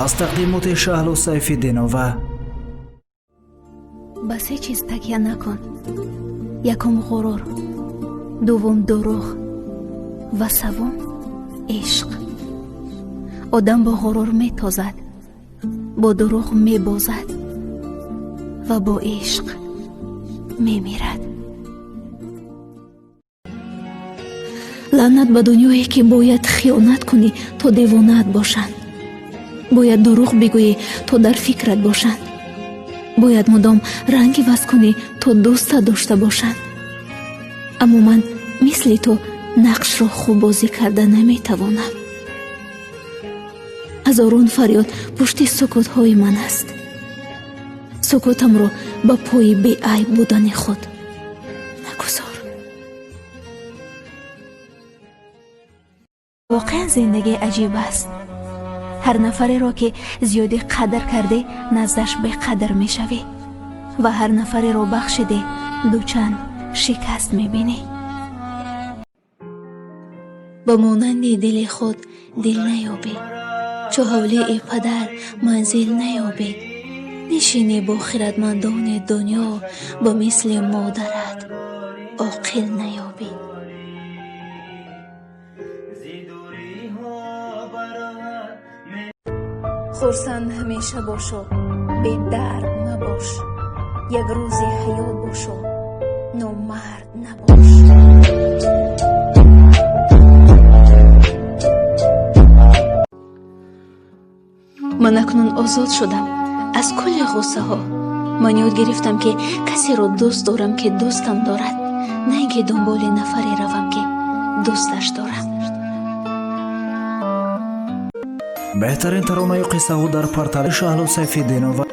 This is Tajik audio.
Аз тақдимоти Шаҳлу Сайфиддинова. Ба се чиз такя накун: якум ғурур, дуввум дурӯғ ва саввум ишқ. Одам бо ғурур метозад, бо дурӯғ мебозад ва бо ишқ мемирад. Лаънат ба дунёе, ки бояд хиёнат кунӣ, то девонаат бошанд, бояд дурӯғ бигӯӣ, то дар фикрат бошанд, бояд мудом ранг иваз кунӣ, то дӯстат дошта бошанд. Аммо ман мисли ту нақшро хуб бозӣ карда наметавонам. Ҳазорон фарёд пушти сукутҳои ман аст. Сукутамро ба пои беайб будани худ нагузор. Воқеан, зиндагӣ аҷиб аст. Ҳар нафареро, ки зиёдӣ қадр кардӣ, наздаш беқадр мешавӣ ва ҳар нафареро бахшидӣ, дучанд шикаст мебинӣ. Ба монанди дили худ дил наёбӣ, чу ҳавлии падар манзил наёбӣ, нишинӣ бо хиратмандони дунё, ба мисли модарат оқил наёбӣ. Хурсанд ҳамеша бошу, бедард мабош. Як рӯзи ҳаёт бошу, номард набош. Ман акнун озод шудам аз кулли ғуссаҳо. Ман ёд гирифтам, ки касеро дӯст дорам, ки дӯстам дорад, на ин ки дунболи нафаре равам, ки дӯсташ дорам. Беҳтарин таронаю қиссаҳо дар портали Шаҳлу Сайфиддинова.